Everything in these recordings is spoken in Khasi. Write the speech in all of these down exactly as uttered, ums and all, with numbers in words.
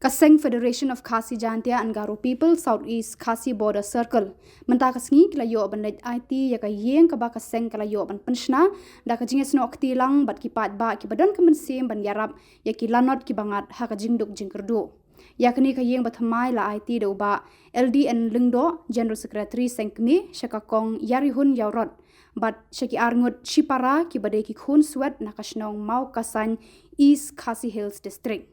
Ka seng Federation of Khasi Jaintia and Garo People South East Khasi Border Circle mynta ka sngi ki la ïoh ban leit aiti ïa ka ïing kaba ka seng ka la ïoh ban pynshna da ka jingïasnoh kti lang bad ki paidbah kiba don ka mynsiem ban ïarap ïa ki lanot kiba ngat ha ka jingduk jingkyrduh. Ïa kane ka ïing bathymmai la aiti da u Bah L D N Lyngdoh, General Secretary Seng Kmie, sha ka Kong Ïarihun Ïawrot bad sha ki arngut shipara kiba dei ki khun swet na ka shnong Mawkasain, East Khasi Hills District.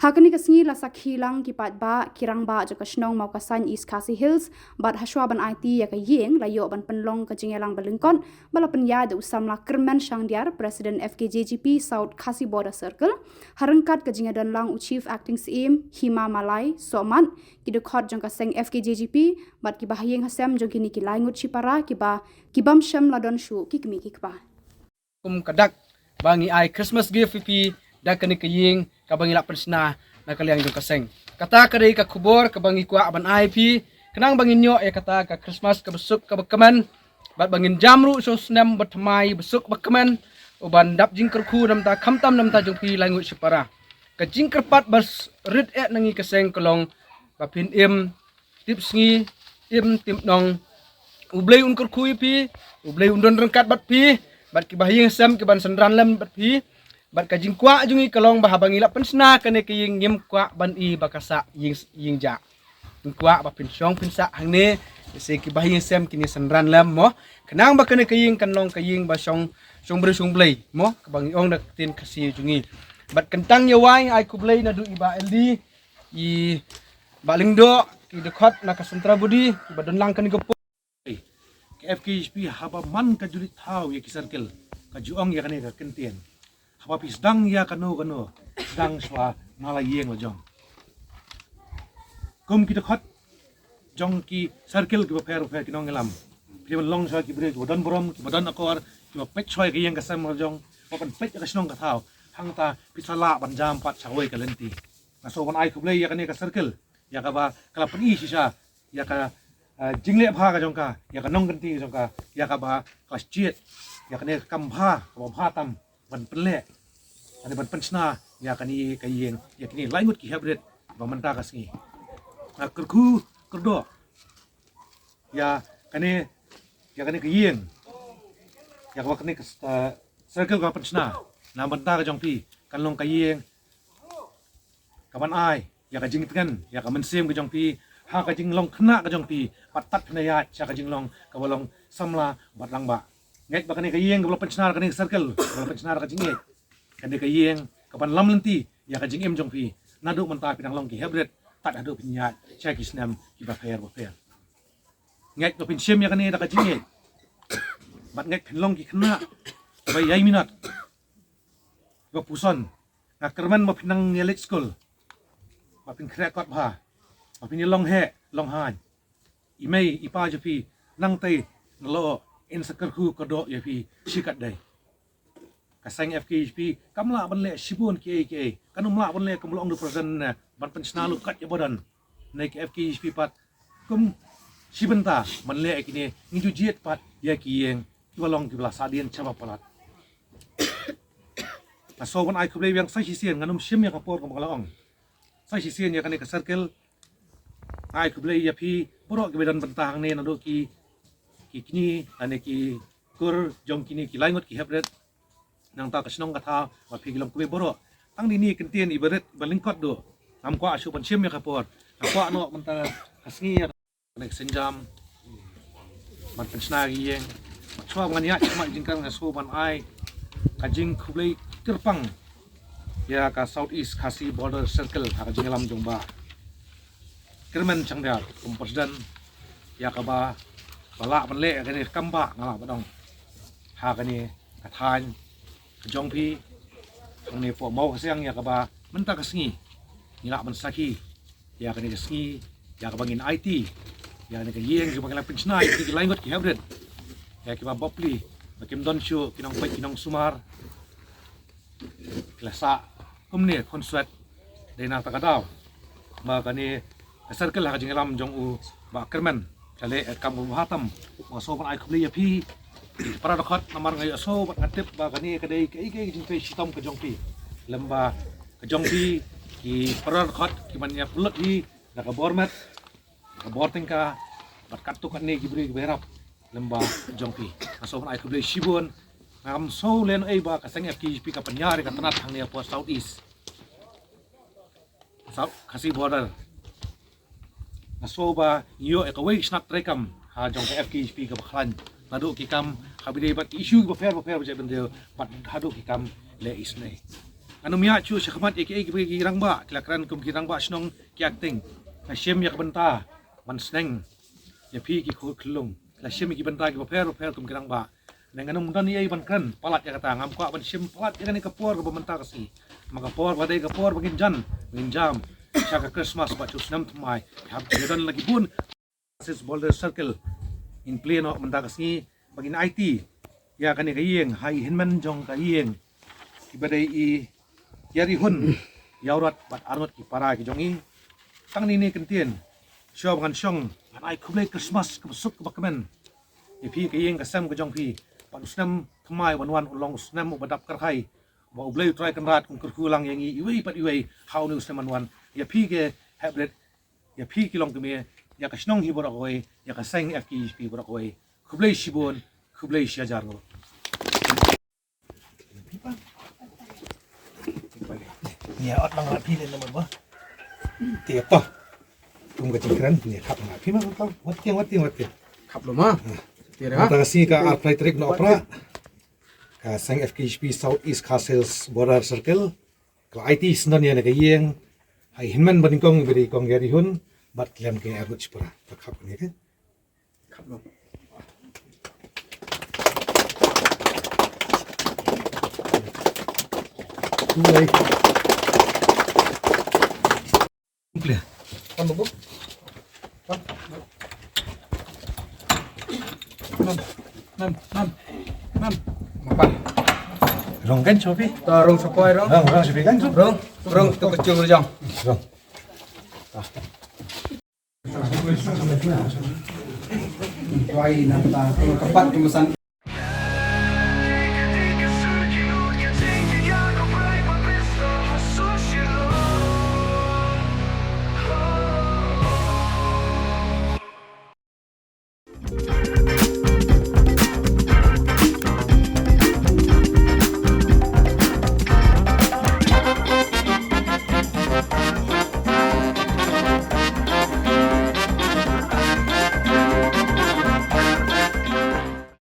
Ha kane ka sngi la sakhi lang ki paidbah, ki rangbah jong ka shnong Mawkasain, East Khasi Hills bad hashwa ban aiti ïa ka ïing la ïoh ban pynlong ka jingïalang ba lyngkot ba la pynïaid da u samla Kyrmen Shangdiar, President F K J G P South Khasi Border Circle, ha ryngkat ka jingïadon lang u Chief Acting Syiem Hima Malai Sohmat, ki dkhot jong ka seng F K J G P bad ki bahaïing hasem jong kine ki laingut shipara kiba, ki bym shym la don shuh ki kmie ki kpa. Kum ka dak ba ngi ai Christmas gift ïa phi da kane ka ïing kaba ngi la pynshna na ka liang jong ka seng. Kata ka dei ka khubor kaba ngi kwah ban ai phi, khnang ba ngin ïoh ïa kata ka Christmas kaba suk kaba kmen bad ba ngin jam ruh sha u snem bathymmai ba suk ba kmen, u ban dap jingkyrkhu na bynta khamtam na bynta jong phi laingut shipara. Ka jingkyrpad ba s-, rit eh na ngi ka seng ka long ba phin im tip sngi, im tip nong. U Blei un kyrkhu ïa phi, U Blei un don ryngkat bad phi, bad ki bahaïing hasem ki ban synran lem bad phi. Bad ka jingkwah jong ngi ka long ba haba ngi la pynshna kane ka ïing ngim kwah ban i ba ka sah ïing, ïing jah. Ngi kwah ba phin shong phin sah hangne, se ki bahaïing hasem kin ïa synran lem mo. Khnang ba kane ka ïing kan long ka ïing ba shong, shong briew shong Blei mo, kaba ngi ong da ka ktien Khasi jong ngi. Bad kyntang ïa wai ai khublei naduh i Bah L D, i Bah Lyngdoh, ki dkhot na ka Central Body kiba don lang kane ka por. Ka F K J P haba man ka ju leit thaw ïa ki circle, ka ju ong ïa kane ka kyntien: haba phi sdang ïa kano kano, sdang shuwa na la ïing la jong. Kum ki dkhot jong ki circle kiba pher pher ki nongïalam, phi dei ban long shuwa ki briew kiba don burom, kiba don akor, kiba peit shuwa ïa ka ïing ka sem la jong, ba pynpeit ïa ka shnong ka thaw. Hangta phi sa lah ban jam pat sha kawei ka lynti. Nga sngewbha ban ai khublei ïa kane ka circle ïa kaba ka la pyni shisha ïa ka, eh, jingleh bha ka jong ka, ïa ka nongkynti ka jong ka, ïa kaba ka la jied ïa kane ka kam bha kaba bha tam ban pynleh, kane ban pynshna ïa kane ka ïing, ïa kine laingut ki heprit ba mynta ka sngi. Nga kyrkhu kyrdoh ïa kane, ïa kane ka ïing, ïa kaba kane ka, eh, circle ka pynshna na bynta ka jong phi, kan long ka ïing kaban ai ïa ka jingtngen, ïa ka mynsiem ka jong phi, ha ka jinglong khynnah ka jong phi, bad tad phin ïaid sha ka jinglong kaba long samla bad rangbah. Ngeit ba kane ka ïing kaba la pynshna da kane ka circle, kaba la pynshna da ka jingïeit, kane ka ïing kaban lam lynti ïa ka jingim jong phi, naduh mynta phi dang long ki heprit tad haduh phin ïaid sha ki snem kiba pher ba pher. Ngeit ba phin shim ïa kane da ka jingïeit, bad ngeit phin long ki khynnah kiba ïai minot, kiba puson. Nga kyrmen ba phin nang ïa leit skul, ba phin khreh kot bha, ba phin ïa long heh long haiñ. I mei i pa jong phi nangtei na lyoh in sa kyrkhu kyrdoh ïa phi shikatdei. Ka seng F K J P kam lah ban leh shibun kiei kiei, kan ym lah ban leh kum long du president ne ban pynshna lukot ïa ba don. Nei ka F K J P pat kum shi bynta ban leh ïa kine, ngi ju jied pat ïa ki ïing kiba long kiba la sahdien shaba palat. Nga sngewbha ban ai khublei biang sa shisien, ngan ym shim ïa ka por kumba ka la ong. Sa shisien ïa kane ka circle, ai khublei ïa phi baroh kiba don bynta hangne, naduh ki, ki kñi, lane ki kur jong kine ki laingut ki heprit, nangta ka shnong ka thaw, ba phi ki long khublei baroh. Tang dei ine i kyntien iba rit iba lyngkot duh, ngam kwah shuh ban shim ïa ka por. Nga kwah noh mynta ka sngi ïa kane ka sienjam ban pynshna ïa ka ïing. Bad shuwa ba ngan ïaid sha khmat jingkren, nga sngewbha ban ai ka jingkhublei kyrpang ïa ka South East Khasi Border Circle ha ka jingïalam jong Bah Kyrmen Shangdiar kum president, ïa kaba la lah ban leh ïa kane ka kam ba nga lah ban ong ha kane ka thaiñ ka jong phi, hangne hapoh Mawkasiang, ïa kaba mynta ka sngi ngi lah ban sakhi ïa kane ka sngi, ïa kaba ngin aiti ïa kane ka ïing, ïa kaba ngin lah pynshna ïa ki laingut ki heprit, ïa kiba bapli ba kim don shuh ki nongpeit ki nongsumar. Ki la sah kumne khun swet. Dei na kata ka daw ba kane ka circle ha ka jingïalam jong u Bah Kyrmen ka leh ïa ka kam kaba bha tam. Nga sngewbha ban ai khublei ïa phi para dkhot, namar nga ïohsngew bad nga tip ba kane ka dei kaei kaei ka jingtrei shitom ka jong phi. Lem ba ka jong phi Ki para dkhot ki ban ïa pynlut hi da ka bor met, ka bor tyngka, bad katto katne ki briew ki bairap lem bad jong phi. Nga sngewbha ban ai khublei shibun. Ngam sngew lehnohei ba ka seng F K J G P ka pynïar ïa ka tnat hangne hapoh South East, South Khasi Border. Nga sngewbha ba ïoh ïa kawei ka snat treikam ha jong ka F K J P kaba khlaiñ. Naduh ki kam haba ïadei bad ki issue kiba pher bapher ba jait bynriew bad haduh ki kam leh isynei. Ngan ym ïa shu shah khmat ïa kiei kiba ki rangbah ki la kren kum ki rangbah shnong ki acting. Nga shim ïa ka bynta ban sneng ïa phi ki khun khyllung. La shim ïa ki bynta kiba pher bapher kum ki rangbah. Ngan ym don ei ban kren palat ïa kata, ngam kwah ban shim palat ïa kane ka por kaba mynta ka sngi. Ma ka por ba dei ka por ba ngin jan, ngin jam sha ka Christmas bad shu snem thymmai. Hap ïa don la ki bun Khasi Border Circle. Ngin plie noh mynta ka sngi ba ngin aiti ïa kane ka ïing ha i hynmen jong ka ïing, kiba dei i Ïarihun Ïawrat bad arngut ki para ki jong i. Tang ine i kyntien, shuwa ba ngan shong, ngan ai khublei Christmas kaba suk kaba kmen ïa phi, ka ïing ka sem ka jong phi, bad u snem thymmai ban wan un long u snem uba dap kyrhai, ba U Blei U Trai Kynrad un kyrkhu lang ïa ngi iwei pa iwei ha une u snem ban wan. Ïa phi ki heprit, ïa phi ki longkmie, ïa ka shnong hi baroh kawei, ïa ka seng F K J P baroh kawei. Khublei shibun, khublei shihajar nguh. Ïa, ot lang la phi leh namar ba. Te to. Kum ka jingkren, ïa, khap ma phi ma ka. Wat tieng, wat tieng, wat tieng. Khap lo ma. Te re ha. Mynta ka sngi ka arphew tarik Nohprah, ka seng F K J P South East Khasi Hills Border Circle ka la aiti syndon ïa kane ka ïing ha i hynmen ba nyngkong, ba dei i kong Ïarihun bad khlem ki arngut shipara. To khap kane ka. Khap lo. Tulai. Clear. Kan buku. Kan. Nam, nam, nam, nam. Mapan. Rong kan, Sophie? To, rong Sophie, rong. Rong, rong, Sophie kan? Rong, rong, tu kecil jong. Rong. Tuai, nanta, tempat kemesan.